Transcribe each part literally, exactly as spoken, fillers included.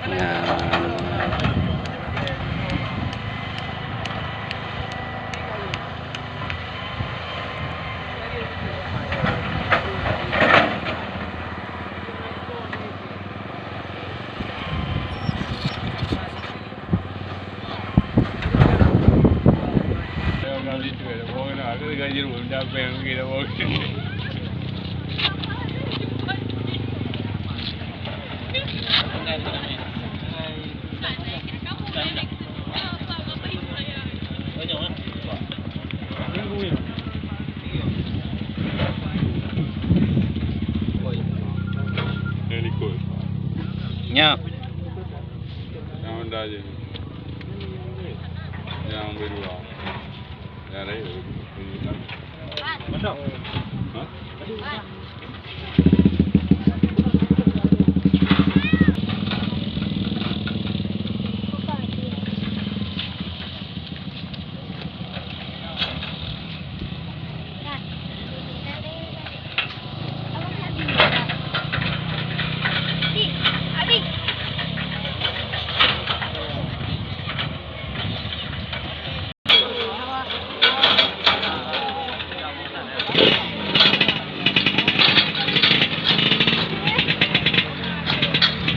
Nah. Yang ikut. Nya. Yang Honda je. Yang berdua. Yang lain. Hah?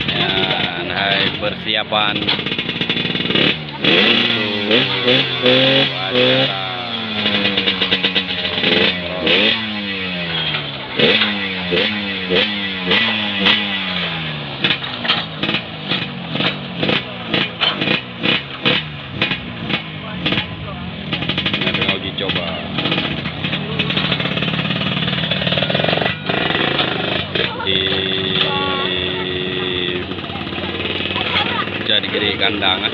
Nyan hai persiapan untuk upacara. Nyan teungoh uji coba. Di Jatigiring kandang, eh.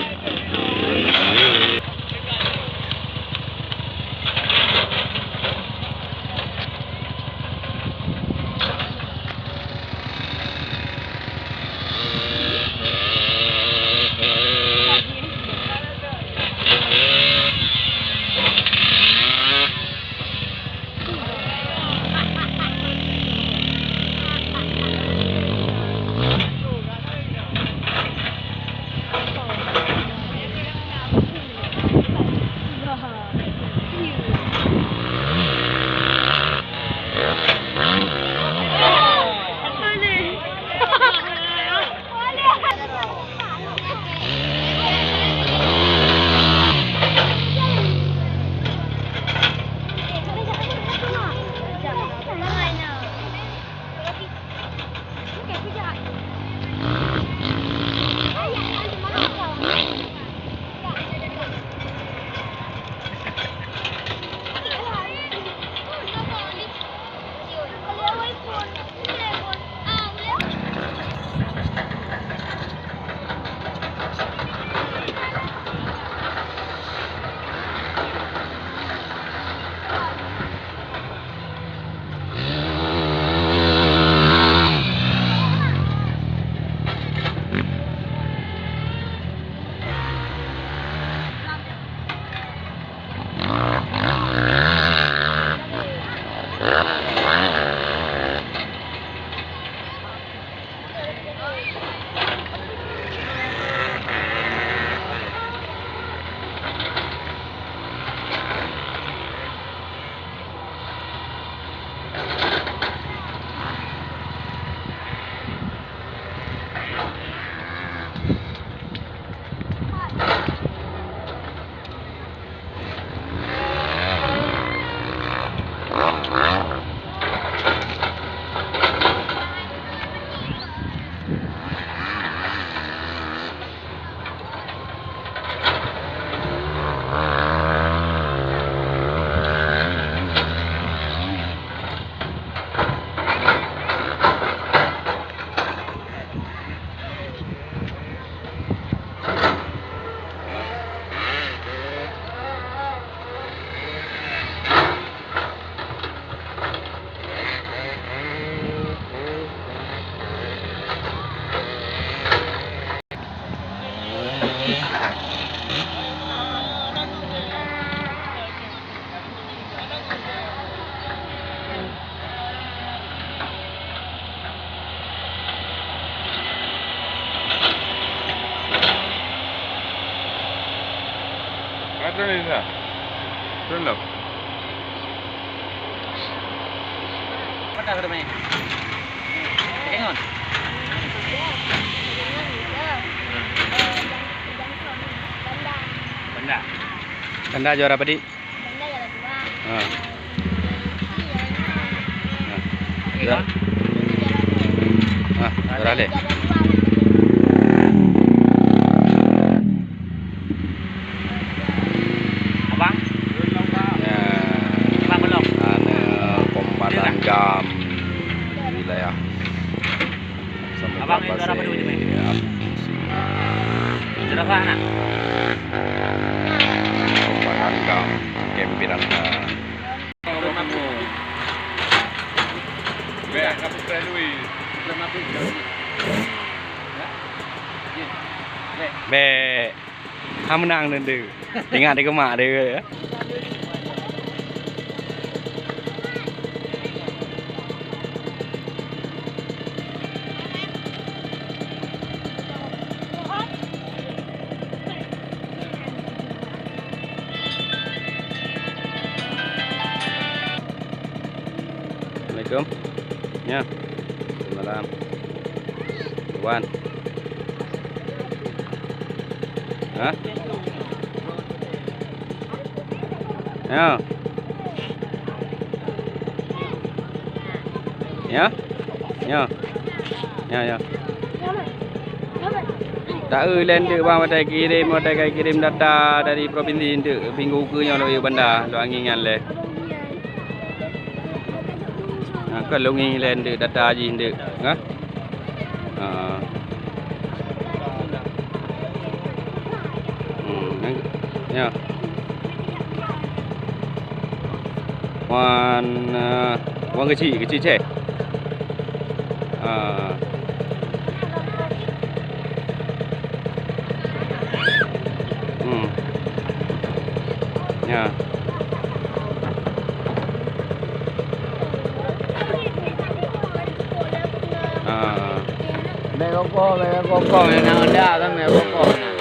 Turun ni, nah. Turun dah. Mana kau main? Tengok. Banda. Banda juara apa, Dik? Ha. Ha. Ya. Ha, dah leh. Abang? Ya. Abang belum? Ane kompadan GAM wilayah Samudra Pasir. Abang yang juara apa dulu, Jemai? Ya. Juara apa, nak? Kompadan GAM, Kem Pirata. Bèk. Ha meunang nyan deuh. Ingat dikeumah deuh. Assalamualaikum. Ya. Malam. Wan. Ha? Ya. Ya. Ya. Ya, ya. Taeu lé eunteuk bang, watèe kirém, watèe ka kirém data dari provinsi eunteuk minggu keu nyoe lôn yue banda, lôn angin nyan lé. Ha, kon lôn angin lé eunteuk data jih eunteuk, ha? Ha. Hmm, ya. Wan, eh, wan keuchik, keuchik ceh. Ah. Hmm. Ya. Ah. Mè rokok, mè rokok, mè na Honda kan, mè rokok na.